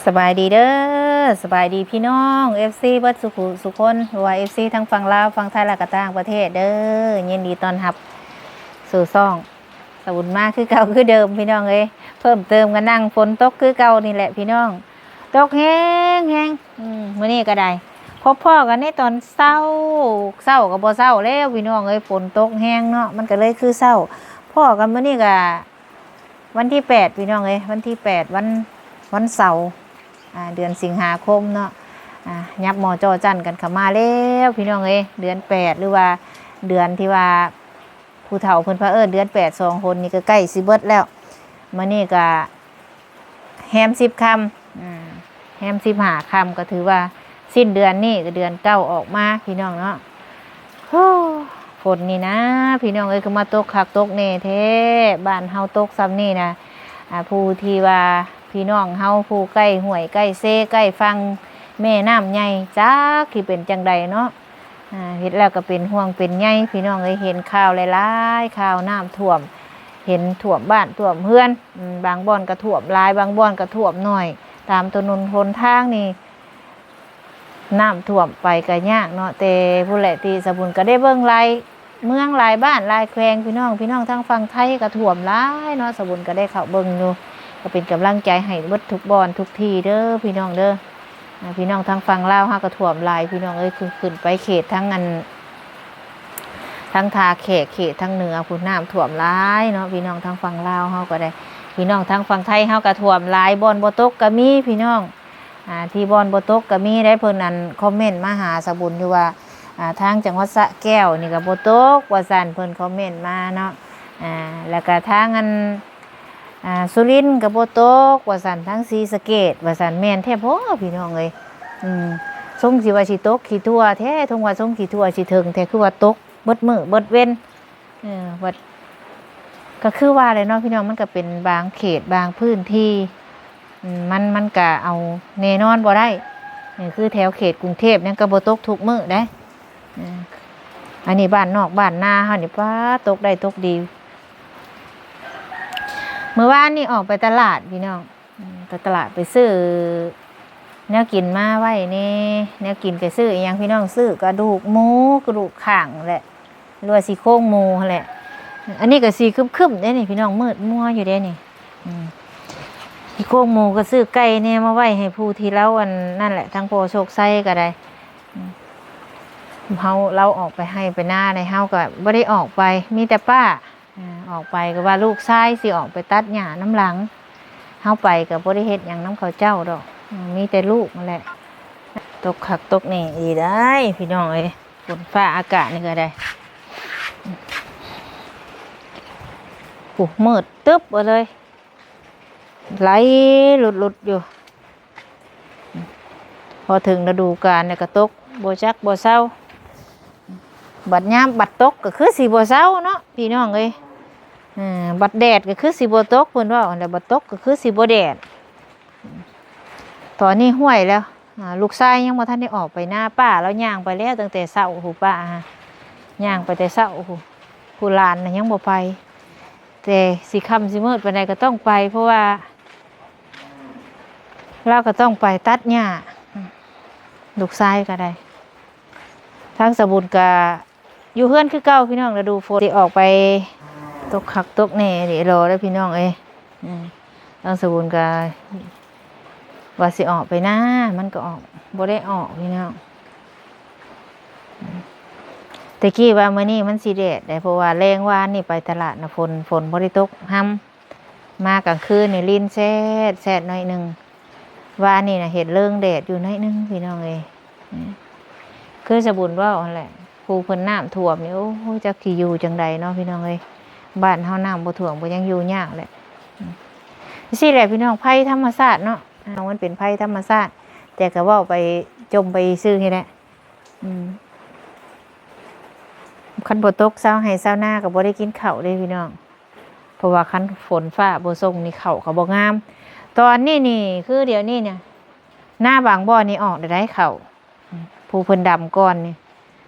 ສະບາຍດີເດີ ສະບາຍດີພີ່ນ້ອງເອັຟຊີເບິດສູ່ຜູ້ສູ່ຄົນ ຫຼືວ່າເອັຟຊີທັງຝັ່ງລາວ ຝັ່ງໄທ ແລະກະຕ່າງປະເທດເດີ. ຍິນດີຕ້ອນຮັບສູ່ຊ່ອງສະບຸນມາຄືເກົ່າຄືເດີມພີ່ນ້ອງເອີຍ. ເພີ່ມເຕີມກະນັ່ງຝົນຕົກຄືເກົ່ານີ້ແຫຼະພີ່ນ້ອງ ຕົກແຮງໆ. ອືມ ມື້ນີ້ກະໄດ້ພົບພໍ້ກັນໃນຕອນເຊົ້າ ເຊົ້າກະບໍ່ເຊົ້າແລ້ວພີ່ນ້ອງເອີຍ ຝົນຕົກແຮງເນາະ ມັນກະເລີຍຄືເຊົ້າ. ພໍ້ກັນມື້ນີ້ກະ ວັນທີແປດພີ່ນ້ອງເອີຍ ວັນທີແປດ ວັນ ວັນເສົາ ອາ ເດືອນສິງຫາຄົມເນາະ. ອາ ຫຍັບໝໍ່ຈໍ່ຈັນກັນເຂົ້າມາແລ້ວພີ່ນ້ອງເອີຍ ເດືອນແປດ ຫຼືວ່າເດືອນທີ່ວ່າຜູ້ເຖົ້າເພິ່ນພາເອີ້ນເດືອນແປດ ສອງຄົນນີ້ກະໃກ້ຊິເບິດແລ້ວ. ມື້ນີ້ກະແຮມສິບຄ່ຳ ອາ ແຮມສິບຫ້າຄ່ຳ ກະຖືວ່າສິ້ນເດືອນນີ້ກະເດືອນເກົ້າອອກມາພີ່ນ້ອງເນາະ. ໂອ້ ຝົນນີ້ນະພີ່ນ້ອງເອີຍ ຄືມາຕົກຄັກຕົກແນ່ແທ້. ບ້ານເຮົາຕົກຊ່ຳນີ້ນະ ອາ ຜູ້ທີ່ວ່າພີ່ນ້ອງເຮົາຜູ້ໃກ້ຫ້ວຍໃກ້ເຊໃກ້ຝັ່ງແມ່ນ້ຳໃຫຍ່ ຈັກຊິເປັນຈັ່ງໃດເນາະ. ອາ ເຮັດແລ້ວກະເປັນຫ່ວງເປັນໃຍພີ່ນ້ອງເອີຍ ເຫັນຂ່າວຫຼາຍໆ ຂ່າວນ້ຳຖ້ວມ ເຫັນຖ້ວມບ້ານຖ້ວມເຮືອນ ອາ ບາງບ່ອນກະຖ້ວມຫຼາຍ ບາງບ່ອນກະຖ້ວມໜ້ອຍ ຕາມຖະໜົນຫົນທາງນີ້ ນ້ຳຖ້ວມໄປກະຍາກເນາະ. ແຕ່ພຸ້ນແຫຼະທີ່ສະບຸນກະໄດ້ເບິ່ງຫຼາຍເມືອງຫຼາຍບ້ານຫຼາຍແຂວງພີ່ນ້ອງ ພີ່ນ້ອງທາງຝັ່ງໄທກະຖ້ວມຫຼາຍເນາະ ສະບຸນກະໄດ້ເຂົ້າເບິ່ງຢູ່ ກະເປັນກຳລັງໃຈໃຫ້ເບິດທຸກບ່ອນທຸກທີ່ເດີພີ່ນ້ອງເດີ. ອາ ພີ່ນ້ອງທາງຝັ່ງລາວເຮົາກະຖ້ວມຫຼາຍພີ່ນ້ອງເອີຍ ຄືຂຶ້ນໄປເຂດທາງອັນ ທາງທ່າແຂກເຂດທາງເໜືອພຸ້ນ ນ້ຳຖ້ວມຫຼາຍເນາະ ພີ່ນ້ອງທາງຝັ່ງລາວເຮົາກະໄດ້. ພີ່ນ້ອງທາງຝັ່ງໄທເຮົາກະຖ້ວມຫຼາຍ ບ່ອນບໍ່ຕົກກະມີພີ່ນ້ອງ ອາ ທີ່ບ່ອນບໍ່ຕົກກະມີໄດ໋. ເພິ່ນອັນຄອມເມັນມາຫາສາບຸນຢູ່ວ່າ ອາ ທາງຈັງຫວັດສະແກ້ວນີ້ກະບໍ່ຕົກວ່າຊັ້ນ ເພິ່ນຄອມເມັນມາເນາະ. ອາ ແລ້ວກະທາງອັນ ອາ ສຸລິນກະບໍ່ຕົກວ່າຊັ້ນ ທາງສີສະເກດວ່າຊັ້ນ ແມ່ນແທ້ບໍ່ພີ່ນ້ອງເອີຍ. ອືມ ຊົງຊິວ່າຊິຕົກຂີ້ທົ່ວແທ້ ທົງວ່າຊົງຂີ້ທົ່ວຊິເຖິງແທ້ ຄືວ່າຕົກເບິດມື້ເບິດເວັນ. ເອີ ວ່າ ກະຄືວ່າແຫຼະເນາະພີ່ນ້ອງ ມັນກະເປັນບາງເຂດບາງພື້ນທີ່ ອືມ ມັນ ມັນກະເອົາແນ່ນອນບໍ່ໄດ້. ເອີ ຄືແຖວເຂດກຸງເທບຫຍັງກະບໍ່ຕົກທຸກມື້ໄດ໋. ເອີ ອັນນີ້ບ້ານນອກບ້ານນາເຮົານີ້ ປາດ ຕົກໄດ້ຕົກດີ. ມື້ວານນີ້ອອກໄປຕະຫຼາດພີ່ນ້ອງ ອືມ ໄປຕະຫຼາດໄປຊື້ແນວກິນມາໄວ້ແດ່ ແນວກິນກະຊື້ອີ່ຫຍັງພີ່ນ້ອງ ຊື້ກະດູກໝູ ກະດູກຂ້າງແຫຼະ ຫຼືວ່າຊີ້ໂຄງໝູຫັ້ນແຫຼະ. ອັນນີ້ກະສີຄຶ້ມໆເດ້ນີ້ພີ່ນ້ອງ ມືດມົວຢູ່ເດ້ນີ້. ອືມ ຊີ້ໂຄງໝູກະຊື້ໄກ່ແດ່ມາໄວ້ໃຫ້ຜູ້ທີ່ລາວອັນນັ້ນແຫຼະ ທາງພໍ່ໂຊກໄຊກະໄດ້. ອືມ ເຮົາ ລາວອອກໄປໄຮ່ໄປນາແດ່ ເຮົາກະບໍ່ໄດ້ອອກໄປ ມີແຕ່ປ້າ ອາ ອອກໄປກະວ່າລູກຊາຍຊິອອກໄປຕັດຫຍ້ານຳຫຼັງ ເຮົາໄປກະບໍ່ໄດ້ເຮັດຫຍັງນຳເຂົາເຈົ້າດອກ ອືມ ມີແຕ່ລູກຫັ້ນແຫຼະ. ຕົກຄັກຕົກແນ່ອີ່ໄດ໋ພີ່ນ້ອງເອີຍ ຝົນຟ້າອາກາດນີ້ກະໄດ້ ໂອ້ ມືດຕຶບເອົາເລີຍ ໄຫຼຫຼຸດໆຢູ່. ພໍເຖິງລະດູການແລ້ວກະຕົກ ບໍ່ຈັກບໍ່ເຊົາ ບັດຍາມ ບັດຕົກກະຄືຊິບໍ່ເຊົາເນາະພີ່ນ້ອງເອີຍ. ເອີ ບັດແດດກະຄືຊິບໍ່ຕົກ ເພິ່ນເວົ້າຫັ້ນແຫຼະ ບັດຕົກກະຄືຊິບໍ່ແດດ. ຕອນນີ້ຫ້ວຍແລ້ວ ອາ ລູກຊາຍຍັງບໍ່ທັນໄດ້ອອກໄປນາ ປ້າລາວຍ່າງໄປແລ້ວຕັ້ງແຕ່ເຊົ້າພຸ້ນ ປ້າຫາຍ່າງໄປແຕ່ເຊົ້າພຸ້ນ ຜູ້ຫຼານນະຍັງບໍ່ໄປ ແຕ່ຊິຄ່ຳຊິມືດປານໃດກະຕ້ອງໄປ ເພາະວ່າ ລາວກະຕ້ອງໄປຕັດຫຍ້າ ອືມ ລູກຊາຍກະໄດ້. ທາງສາບຸນກະຢູ່ເຮືອນຄືເກົ່າພີ່ນ້ອງ ລະດູຝົນ ຊິອອກໄປ ຕົກຄັກຕົກແນ່ອີ່ຫຼີເດີພີ່ນ້ອງເອີຍ. ອືມ ທາງສາບຸນກະວ່າຊິອອກໄປນາ ມັນກະອອກ ບໍ່ໄດ້ອອກພີ່ນ້ອງ. ອືມ ແຕ່ກີ້ວ່າມື້ນີ້ມັນຊິແດດໄດ໋ ເພາະວ່າແລງວານນີ້ໄປຕະຫຼາດນະ ຝົນ ຝົນບໍ່ໄດ້ຕົກຮ່ຳ ມາກາງຄືນນີ້ລິນແຊດໆໜ້ອຍໜຶ່ງ. ວານນີ້ນະເຫັນເລີງແດດຢູ່ໜ້ອຍໜຶ່ງພີ່ນ້ອງເອີຍ. ຄືສາບຸນເວົ້າຫັ້ນແຫຼະ ຜູ້ເພິ່ນນ້ຳຖ້ວມນີ້ ໂອ້ຍ ຈັກຊິຢູ່ຈັ່ງໃດເນາະພີ່ນ້ອງເອີຍ. ບ້ານເຮົານ້ຳບໍ່ຖ້ວມກະຍັງຢູ່ຍາກແຫຼະ. ອືມ ຊີ້ແຫຼະພີ່ນ້ອງ ໄພທຳມະຊາດເນາະ ມັນເປັນໄພທຳມະຊາດ ແຕ່ກະເວົ້າໄປ ຈົ່ມໄປຊື່ນີ້ແຫຼະ. ອືມ ຄັນບໍ່ຕົກຊາວໄຮ່ຊາວນາກະບໍ່ໄດ້ກິນເຂົ້າເດ້ພີ່ນ້ອງ. ເພາະວ່າຄັນຝົນຟ້າບໍ່ຊົງນີ້ເຂົ້າກະບໍ່ງາມ. ຕອນນີ້ນີ້ຄືດຽວນີ້ນະ ນາບາງບ່ອນນີ້ອອກແລ້ວໄດ໋ເຂົ້າ ຜູ້ເພິ່ນດຳກ່ອນນີ້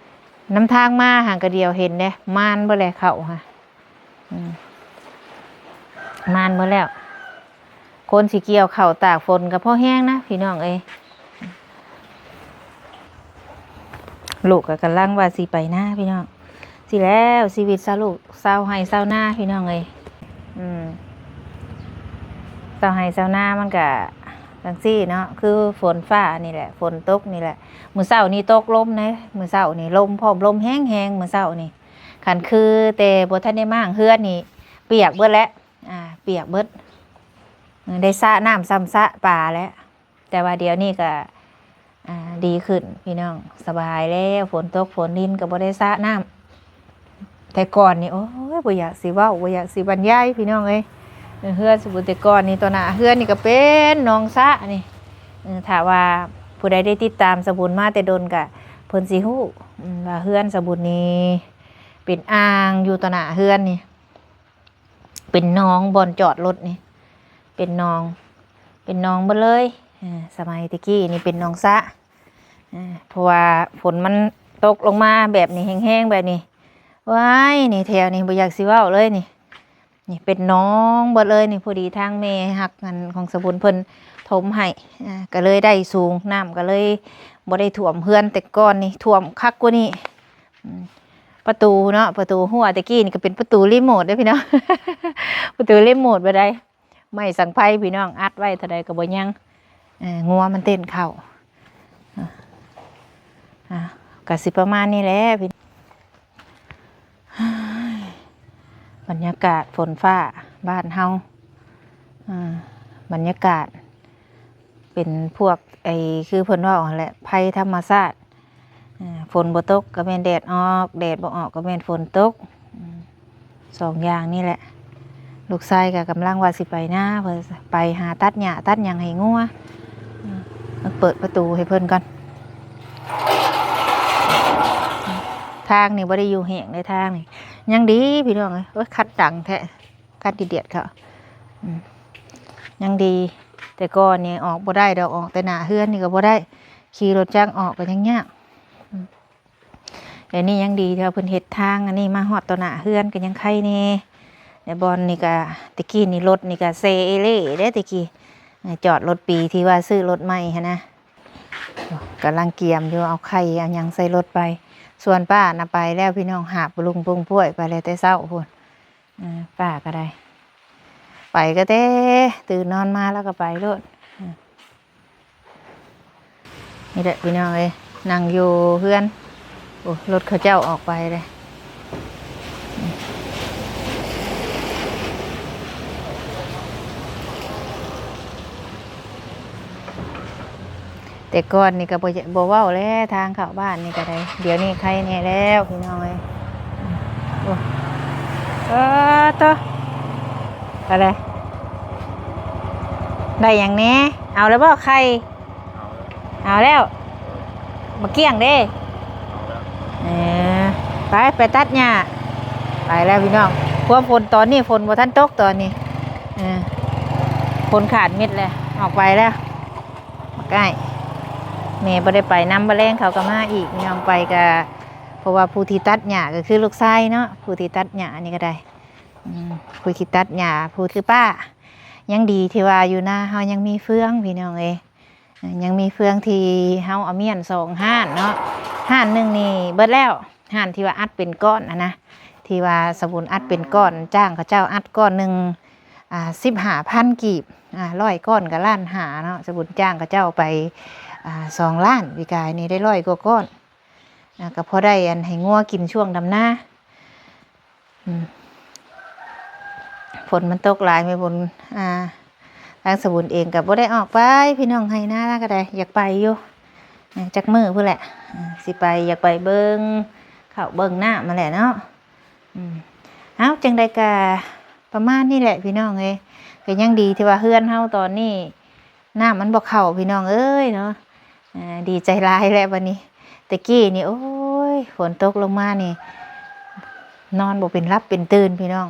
ນຳທາງມາຫັ້ນກະດຽວເຫັນເດ້ ມານເບິດແລ້ວເຂົ້າຫະ ອືມ ມານເບິດແລ້ວ. ໂຄ ຄົນຊິກ່ຽວເຂົ້າຕາກຝົນກໍພໍແຮງນະພີ່ນ້ອງເອີຍ. ລູກກໍກຳລັງວ່າຊິໄປນາພີ່ນ້ອງ. ຊິແລ້ວຊີວິດຊາວລູກຊາວໄຮ່ຊາວນາພີ່ນ້ອງເອີຍ. ອືມ ຊາວໄຮ່ຊາວນາມັນກະຈັ່ງຊີ້ເນາະ ຄືຝົນຟ້ານີ້ແຫຼະ ຝົນຕົກນີ້ແຫຼະ. ມື້ເຊົ້ານີ້ຕົກລົມເດ້ ມື້ເຊົ້ານີ້ລົມ ພ້ອມລົມແຮງໆ ມື້ເຊົ້ານີ້. ຄັນຄືແຕ່ບໍ່ທັນໄດ້ມ້າງເຮືອນນີ້ປຽກເບິດແຫຼະ ອາ ປຽກເບິດ ໄດ້ສະນ້ຳຊ່ຳສະປາແຫຼະ. ແຕ່ວ່າດຽວນີ້ກໍ ອ່າ ດີຂຶ້ນພີ່ນ້ອງ ສະບາຍແລ້ວ ຝົນຕົກຝົນລິນກໍບໍ່ໄດ້ສະນ້ຳ. ແຕ່ກ່ອນນີ້ ໂອ້ຍ ບໍ່ຢາກຊິເວົ້າ ບໍ່ຢາກຊິບັນຍາຍພີ່ນ້ອງເອີຍ. ເຮືອນສະບຸນແຕ່ກ່ອນນີ້ ຕໍ່ໜ້າເຮືອນນີ້ກໍເປັນໜອງສະນີ້. ເອີ ຖ້າວ່າຜູ້ໃດໄດ້ຕິດຕາມສະບຸນມາແຕ່ດົນ ກະເພິ່ນຊິຮູ້ ອືມ ວ່າເຮືອນສະບຸນນີ້ເປັນອ່າງຢູ່ຕໍ່ໜ້າເຮືອນນີ້. ເປັນໜອງ ບ່ອນຈອດລົດນີ້ເປັນໜອງ ເປັນໜອງເບິດເລີຍ. ເອີ ສະໄໝແຕ່ກີ້ນີ້ເປັນໜອງສະ ເອີ ເພາະວ່າຝົນມັນຕົກລົງມາແບບນີ້ ແຮງໆແບບນີ້ ວ້າຍ ນີ້ແຖວນີ້ບໍ່ຢາກຊິເວົ້າເລີຍນີ້. ນີ້ເປັນໜອງເບິດເລີຍນີ້. ພໍດີທາງແມ່ຮັກອັນຂອງສະບຸນເພິ່ນຖົມໃຫ້ ເອີ ກໍເລີຍໄດ້ສູງ ນ້ຳກໍເລີຍບໍ່ໄດ້ຖ້ວມເຮືອນ. ແຕ່ກ່ອນນີ້ຖ້ວມຄັກກວ່ານີ້. ອືມ ປະຕູເນາະ ປະຕູຮົ້ວແຕ່ກີ້ນີ້ກໍເປັນປະຕູຣີໂມດເດ້ພີ່ນ້ອງ ປະຕູຣີໂມດບໍ່ໄດ້ ໄມ້ສັງໄຟພີ່ນ້ອງ ອັດໄວ້ເທົ່າໃດກໍບໍ່ຍັງ. ເອີ ງົວມັນເຕັ້ນເຂົ້າ. ອ່າ ກໍຊິປະມານນີ້ແຫຼະພີ່ ບັນຍາກາດຝົນຟ້າບ້ານເຮົາ. ອ່າ ບັນຍາກາດ ເປັນພວກໄອ້ ຄືເພິ່ນເວົ້າຫັ້ນແຫຼະ ໄພທຳມະຊາດ. ເອີ ຝົນບໍ່ຕົກກໍແມ່ນແດດອອກ ແດດບໍ່ອອກກໍແມ່ນຝົນຕົກ. ອືມ ສອງຢ່າງນີ້ແຫຼະ. ລູກຊາຍກໍກຳລັງວ່າຊິໄປນາ ເພິ່ນໄປຫາຕັດຫຍ້າຕັດຫຍັງໃຫ້ງົວ. ອືມ ເປີດປະຕູໃຫ້ເພິ່ນກ່ອນ. ທາງນີ້ບໍ່ໄດ້ຢູ່ແຫ້ງເດ້ ທາງນີ້ຍັງດີພີ່ນ້ອງເອີຍ. ໂອ້ຍ ຄັນດັງແທ້. ຄັນດຽດໆເຂົາ ອືມ ຍັງດີ. ແຕ່ກ່ອນນີ້ອອກບໍ່ໄດ້ດອກ ອອກແຕ່ໜ້າເຮືອນນີ້ກໍບໍ່ໄດ້ ຂີ່ລົດຈັກອອກກໍຍັງຍາກ. ອືມ ດຽວນີ້ຍັງດີທີ່ວ່າເພິ່ນເຮັດທາງອັນນີ້ມາຮອດຕໍ່ໜ້າເຮືອນກໍຍັງໄຄແດ່. ແຕ່ບ່ອນນີ້ກໍ ແຕ່ກີ້ນີ້ລົດນີ້ກໍເຊເອເລ່ເດ້ແຕ່ກີ້ ຈອດລົດປີທີ່ວ່າຊື້ລົດໃໝ່ຫັ້ນນະ. ກຳລັງກຽມຢູ່ ເອົາໄຂ່ເອົາຫຍັງໃສ່ລົດໄປ. ສ່ວນປ້ານະໄປແລ້ວພີ່ນ້ອງ ຫາບປຸງປຸງປ່ວຍໄປແລ້ວແຕ່ເຊົ້າພຸ້ນ. ເອີ ປ້າກໍໄດ້ ໄປກໍແຕ່ຕື່ນນອນມາແລ້ວກໍໄປໂລດ. ເອີ ນີ້ແຫຼະພີ່ນ້ອງເອີຍ ນັ່ງຢູ່ເຮືອນ. ໂອ້ ລົດເຂົາເຈົ້າອອກໄປເດ້. ແຕ່ກ່ອນນີ້ກໍບໍ່ ບໍ່ເວົ້າແຫຼະ ທາງເຂົ້າບ້ານນີ້ກໍໄດ້. ດຽວນີ້ໄຄແດ່ແລ້ວພີ່ນ້ອງເອີຍ. ໂອ້ ເອີ ໂຕ ກໍໄດ້ ໄດ້ຫຍັງແດ່? ເອົາແລ້ວບໍ່ໄຂ່? ເອົາແລ້ວ. ບັກກ້ຽງເດ້? ເອີ ໄປ ໄປຕັດຫຍ້າ. ໄປແລ້ວພີ່ນ້ອງ. ຄວາມຝົນຕອນນີ້ ຝົນບໍ່ທັນຕົກຕອນນີ້. ເອີ ຝົນຂາດມິດແລ້ວ ອອກໄປແລ້ວ. ບັກອ້າຍ ແມ່ບໍ່ໄດ້ໄປນຳ ບາແລງເຂົາກໍມາອີກ ນ້ອງໄປກະ ເພາະວ່າຜູ້ທີ່ຕັດຫຍ້າກໍຄືລູກຊາຍເນາະ ຜູ້ທີ່ຕັດຫຍ້ານີ້ກໍໄດ້. ອືມ ຜູ້ທີ່ຕັດຫຍ້າ ຜູ້ຄືປ້າ. ຍັງດີທີ່ວ່າຢູ່ນາເຮົາຍັງມີເຟືອງ ພີ່ນ້ອງເອີຍ ຍັງມີເຟືອງທີ່ເຮົາເອົາມ້ຽນສອງຮ້ານເນາະ ຮ້ານໜຶ່ງນີ້ເບິດແລ້ວ. ຮ້ານທີ່ວ່າອັດເປັນກ້ອນຫັ້ນນະ ທີ່ວ່າສະບຸນອັດເປັນກ້ອນ ຈ້າງເຂົາເຈົ້າອັດກ້ອນໜຶ່ງ ອ່າ ສິບຫ້າພັນກີບ ອ່າ ຮ້ອຍກ້ອນກໍລ້ານຫ້າເນາະ. ສະບຸນຈ້າງເຂົາເຈົ້າໄປ ອ່າ ສອງລ້ານ ປີກາຍນີ້ໄດ້ຮ້ອຍກວ່າກ້ອນ. ອ່າ ກໍພໍໄດ້ອັນໃຫ້ງົວກິນຊ່ວງດຳນາ. ອືມ ຝົນມັນຕົກຫຼາຍ ແມ່ບຸນ ອ່າ ທາງສະບຸນເອງກໍບໍ່ໄດ້ອອກໄປ ພີ່ນ້ອງ ໄຮ່ນາກໍໄດ້ ຢາກໄປຢູ່ ຈັກມື້ພຸ້ນແຫຼະ ຊິໄປ ຢາກໄປເບິ່ງເຂົ້າເບິ່ງນ້ຳຫັ້ນແຫຼະເນາະ. ອືມ ເອົ້າ ຈັ່ງໃດກໍປະມານນີ້ແຫຼະ ພີ່ນ້ອງເອີຍ. ກໍຍັງດີທີ່ວ່າເຮືອນເຮົາຕອນນີ້ ນ້ຳມັນບໍ່ເຂົ້າ ພີ່ນ້ອງເອີຍເນາະ. ເອີ ດີໃຈຫຼາຍແຫຼະບັດນີ້. ແຕ່ກີ້ນີ້ ໂອ້ຍ ຝົນຕົກລົງມານີ້ ນອນບໍ່ເປັນຫຼັບເປັນຕື່ນ ພີ່ນ້ອງ.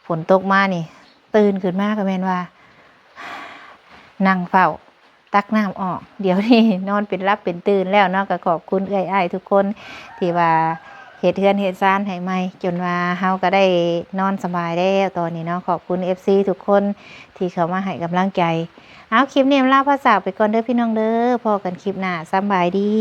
ຝົນຕົກມານີ້ ຕື່ນຂຶ້ນມາກໍແມ່ນວ່າ ນັ່ງເຝົ້າ ຕັກນ້ຳອອກ. ດຽວນີ້ນອນເປັນຫຼັບເປັນຕື່ນແລ້ວເນາະ. ກໍຂອບຄຸນເອື້ອຍອ້າຍທຸກຄົນທີ່ວ່າ ເຮັດເຮືອນເຮັດຊານໃຫ້ໃໝ່ ຈົນວ່າເຮົາກໍໄດ້ນອນສະບາຍແລ້ວຕອນນີ້ເນາະ. ຂອບຄຸນເອັຟຊີທຸກຄົນທີ່ເຂົ້າມາໃຫ້ກຳລັງໃຈ. ເອົາ ຄລິບນີ້ລາພາຈາກໄປກ່ອນເດີພີ່ນ້ອງເດີ. ພໍ້ກັນຄລິບໜ້າ. ສຳບາຍດີ.